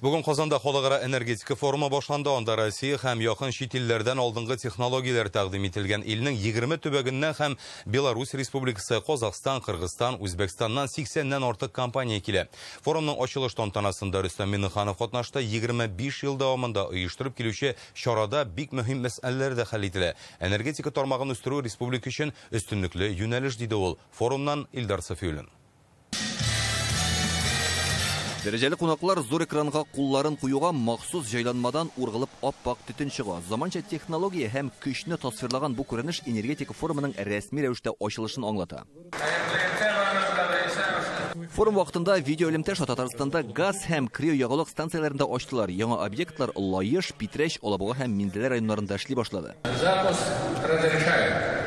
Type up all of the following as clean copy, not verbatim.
Бүген Казанда халыкара энергетика форумы башланды. Анда Россия һәм якын чит илләрдән алдынгы технологияләр тәкъдим ителгән. Илнең 20 төбәгеннән һәм Беларусь Республикасы, Казахстан, Кыргызстан, Үзбәкстаннан 80-нән артык компания килә. Форумның ачылыш тантанасында Рөстәм Миңнеханов катнашты. 25 ел дәвамында оештырып килүче чарада бик мөһим мәсьәләләр дә хәл ителә. Энергетика тармагын үстерү республика өчен өстенлекле юнәлеш, диде ул. Форумнан Илдар Сафиуллин. Дәрәҗәле кунаклар зур экранга кулларын куюга махсус җайланмадан ургылып ап-ак төтен чыга. Заманча технология һәм көчне тасвирлаган бу күренеш энергетика форумының рәсми рәвештә ачылышын аңлата. Форум вакытында видеоэлемтә аша Татарстанда газ һәм криоягулык станцияләрендә ачтылар. Яңа объектлар Лаеш, Питрәч, Алабуга һәм Минзәлә районнарында эшли башлады. Запуск разрешают.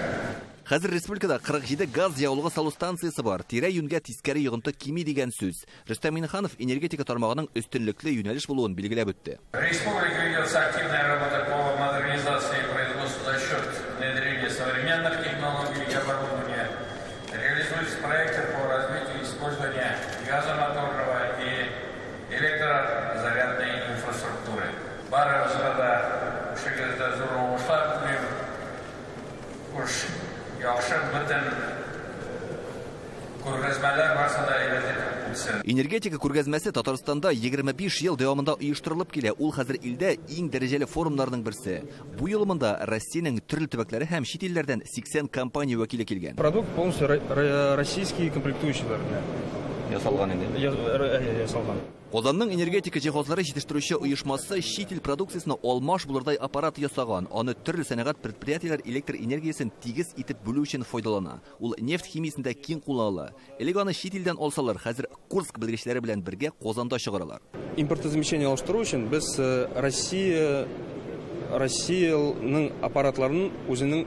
Хәзер республикада 47 газ ягулыгы салу станциясе бар. Тирә-юньгә тискәре йогынты кими дигән сүз. Рөстәм Миңнеханов энергетика тармагының өстенлекле юнәлеш булуын билгеләп үтте. Республика ведется активная работа по модернизации производства за счет внедрения современных технологий и оборудования. Реализуются проекты по развитию использования газомоторного и электрозарядной инфраструктуры. Барыгызга да эшегездә зур уңышлар телим. Хуш, яхшы бөтен күргәзмәләр барсы да әйбәт итеп үтсен. Энергетика күргәзмәсе Татарстанда 25 ел дәвамында оештырылып килә. Ул хәзер илдә иң дәрәҗәле форумнарның берсе. Бу юлы монда Россиянең төрле төбәкләре һәм чит илләрдән 80 компания вәкиле килгән. Продукт полностью российские комплектующиелар. Ясалган инде. Ясалган. Казанның энергетика җиһазлары җитештерүче оешмасы чит ил продукциясенә алмаш булырдай аппарат ясаган. Аны төрле сәнәгать предприятиеләр электр энергиясен тигез итеп бүлү өчен файдалана. Ул нефть химиясендә киң кулланыла. Элек аны чит илдән алсалар, хәзер Курск белгечләре белән бергә Казанда чыгаралар. Импортозамещение алыштыру өчен без Россиянең аппаратларын үзенең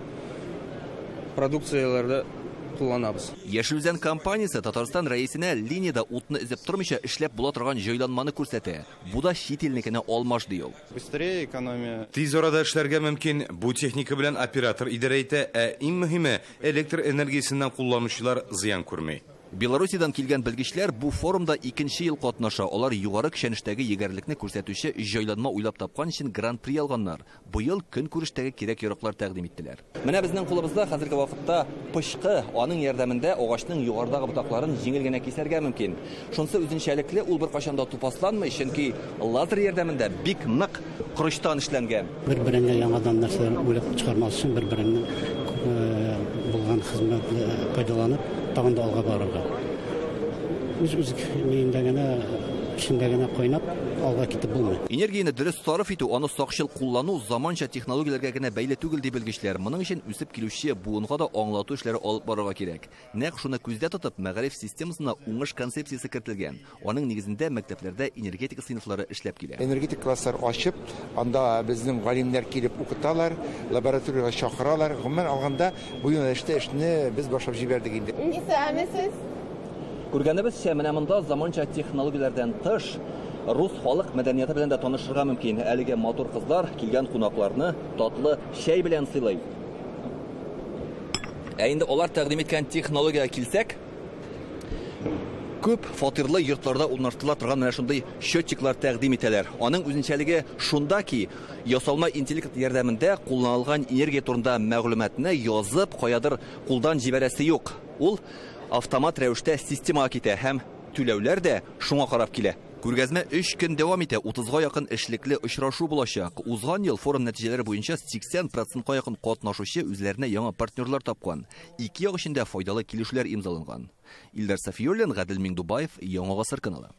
продукцияләрдә кулланабыз. Яшел Үзән компаниясе Татарстан рәисенә линиядә утны өзеп тормыйча эшләп була торган җайланманы күрсәтә. Бу да чит илнекенә алмаш ди ул. Быстрее экономия. Тиз арада эшләргә мөмкин. Бу техника белән оператор идарә итә, ә иң мөһиме электр энергиясеннән кулланучылар зыян күрми. Белоруссиядән килгән белгечләр бу форумда икенче ел катнаша. Алар югары көчәнештәге егәрлекне күрсәтүче җайланма уйлап тапкан өчен гран-при алганнар. Быел көнкүрештәге кирәк-яраклар тәкъдим иттеләр. Менә безнең кулыбызда хәзерге вакытта пычкы, аның ярдәмендә агачның югарыдагы ботакларын җиңел генә кисәргә мөмкин. Шунысы үзенчәлекле, ул беркайчан да тупасланмый, чөнки лазер ярдәмендә бик нык корычтан эшләнгән. Бер-береңә яңадан нәрсәләр уйлап чыгармас өчен бер-береңнең булган хезмәтне файдаланып тагын да алга барырга. Үз-үз миендә генә, эчендә генә кайнап алга китеп булмый. Энергияне дөрес сарыф итү, аны сакчыл куллану заманча технологияләргә генә бәйле түгел ди белгечләр. Моның өчен үсеп килүче буынга да аңлату эшләре алып барырга кирәк. Нәкъ шуны күздә тотып, мәгариф системасына уңыш концепциясе кертелгән. Аның нигезендә мәктәпләрдә энергетика сыйныфлары эшләп килә. Энергетик класслар ачып, анда безнең галимнәр килеп укыталар, лабораториягә чакыралар. Гомумән алганда, бу юнәлештә эшне без башлап җибәрдек инде. Исәнмесез. Күргәнебезчә, менә монда заманча технологияләрдән тыш рус халык мәдәнияте белән дә танышырга мөмкин. Әлеге матур кызлар килгән кунакларны татлы чәй белән сыйлый. Ә инде алар тәкъдим иткән технологиягә килсәк, күп фатирлы йортларда урнаштырыла торган менә шундый счетчиклар тәкъдим итәләр. Аның үзенчәлеге шунда ки, ясалма интеллект ярдәмендә кулланылган энергия турында мәгълүматны язып, каядыр кулдан җибәрәсе юк. Ул автомат рәвештә системага китә һәм түләүләр дә шуңа карап килә. Күргәзмә 3 көн дәвам итә, 30га якын эшлекле очрашу булачак. Узган ел форум нәтиҗәләре буенча сиксән процентка якын катнашучы үзләренә яңа партнерлар тапкан. Ике як өчен дә файдалы килешүләр имзаланган. Илдар Сафиуллин, Гадел Миңдубаев, Яңа Гасыр каналы.